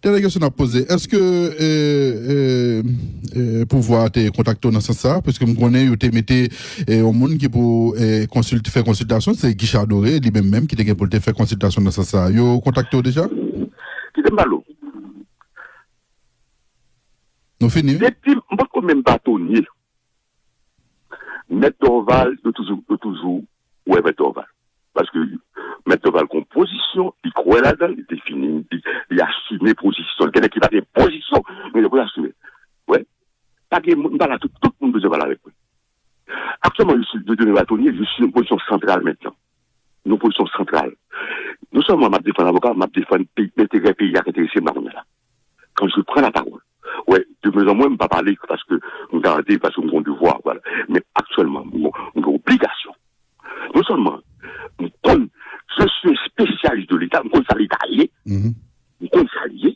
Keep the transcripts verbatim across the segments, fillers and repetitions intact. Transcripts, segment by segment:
Dènye kesyon n ap poze, èske e, e, e, pouvwa a te kontakte w nan sans sa a? Paske m konnen yo te mete e, yon moun ki pou e, konsilte, fè konsiltasyon, se Guichard Doré, li menm menm ki te gen pou l te fè konsiltasyon nan sans sa a. Yo kontakte w deja? Kite m pale w. Nou fini, wi? Depi m potko menm batonye, Mèt Dorval, yo toujou, yo toujou wè Mèt Dorval. Paske Mèt Dorval gon pozisyon, li kwè ladan l, li defini, li, li asime pozisyon l. Gen nèg ki pa gen pozisyon, men yo pa asime. Wè. Pa gen moun, m pa la, tout, tout moun bezwen pale avèk mwen. Aktyèlman, je suis devenu bâtonnier, je suis une position centrale maintenant. Yon pozisyon santral. Non sèlman m ap defann avoka, m ap defann peyi, enterè peyi a k enterese m la kounye a la. Quand je prends la parole. Wè, de mwen an mwen, m pa pale paske m gade, paske m gen yon devwa, vwala. Men aktyèlman, m gen, m gen obligasyon. Non sèlman, m konn, je suis un spécialiste de l'État, m konn sa Leta ye, m konn sa l ye.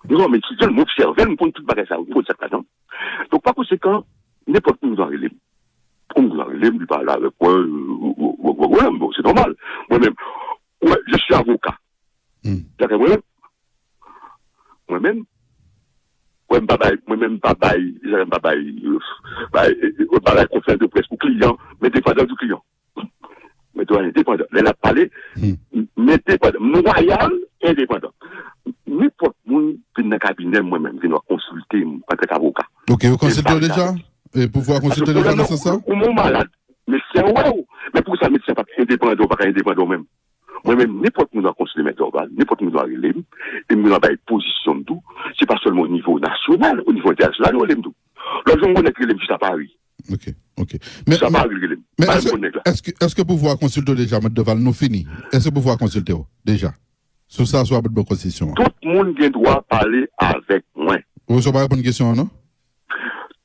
Non, men si sèl m obsève l, m konn tout bagay sa yo, m konn sa k ladan. Donk, pa konsekan, nenpòt moun dwa rele m. Moun dwa rele m, li pale avèk mwen, bon, se nòmal. Mwen menm, wè, je suis avocat. Dakò, mwen menm, mwen menm, wè, m pa bay, mwen menm, m pa bay, m pa bay, bay, bay konfrans de près pou kliyan, men defandan di kliyan. Mwen tou endepandan. Lè n ap pale, m endepandan. M lwayal, endepandan. Nenpòt moun vin nan kabinè m, mwen menm, vin konsilte m antanke avoka. Ok, yo konsilte w deja? E pouvwa konsilte w deja nan sans sa? Ou, ou malad. Medsen an wè w. Men poukisa medsen an pa t endepandan, ou pa ka endepandan w menm? Mwen menm, nenpòt moun ap konsilte Mèt Dorval, nenpòt moun ap rele m, e m gen dwa bay pozisyon m tou. Se pa sèlman o nivo nasyonal, o nivo entènasyonal, yo rele m tou. Lòt jou, m wè nèg rele m chita Pari. Ok, ok. Men, men, men èske, èske, èske pouvwa konsilte w deja, Mèt Dorval, nou fini? Èske pouvwa konsilte w deja? Sou sa, sou abandonman konstitisyon an. Tout moun gen dwa pale avèk mwen. Ou sa pa reponn kesyon an, non?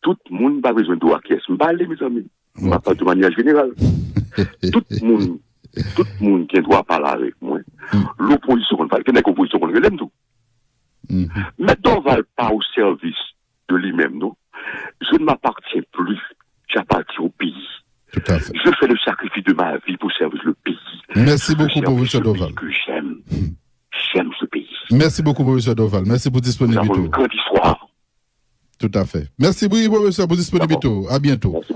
Tout moun pa bezwen dwa kyès. M pale, mezanmi. M ap pale de manyè jeneral. Tout moun, tout moun gen dwa pale avèk mwen. Lopozisyon konn pale. Gen nèg opozisyon konn rele m tou. Mèt Dorval pa o sèvis de li menm, non. Je ne m'appartiens plus, j'appartiens au pays. Tout à fait. Je fais le sacrifice de ma vie pour servir le pays. Mèsi bokou, pwofesè Dorval. Je sers ce pays que j'aime. J'aime ce pays. Mèsi bokou, pwofesè Dorval. Mèsi pou disponibite w. Nous avons une grande histoire. Tout à fait. Mèsi, wi, pwofesè, pou disponibite w. À bientôt. Mèsi.